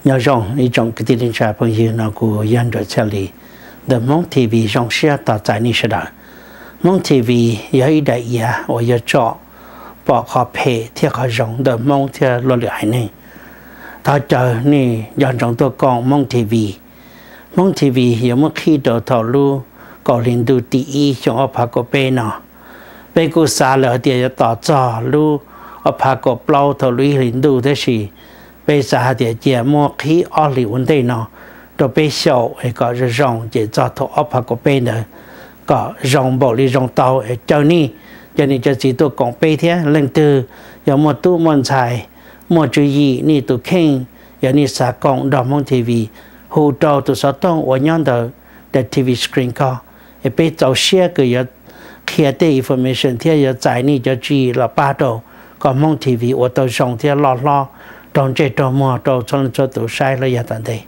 Nyob zoo ib tsoom kwv tij neej tsa phooj ywg, no kuv yog Nruas Txhiaj Lis ntawm Hmoob TV. Zoo siab tos txais nej sawv daws. Hmoob TV yog ib daim iav uas yuav tsom pom qhov phem thiab qhov zoo ntawm Hmoob thiab luag lwm haiv neeg. Thov caw nej nco ntsoov tuaj koom Hmoob TV. Hmoob TV yuav muab qhib rau thaum lub kaum hli ntuj tim ib xyoo ob phav kaum peb no. Peb kuj xav lawm hais tias yuav tos txog lub ob phav kaum plaub thaum lub ib hlis ntuj, tab sis peb xav hais tias cia muab qhib ob hlis ua ntej no rau peb xyaum es kom zoo zoo, ces txog thaum ob phav kaum peb ntawd kom zoo npaum li zoo tau. Es caw nej, cov niam cov txiv tuaj koom peb thiab. Leej twg yog muaj tub muaj ntxhais, muaj tswv yim, nej tus kheej, yog nej xav koom nrog Hmoob TV, hu rau tus xov tooj uas nyob ntawm daim TV screen ko, es peb txaus siab kws yuav qhia tej information thiab yuav txais nej cov tswv yim los pab rau kom Hmoob TV ua tau zoo thiab loj hlob raug ntsej raug muag rau txhua leej txhua tus saib los yav tom ntej.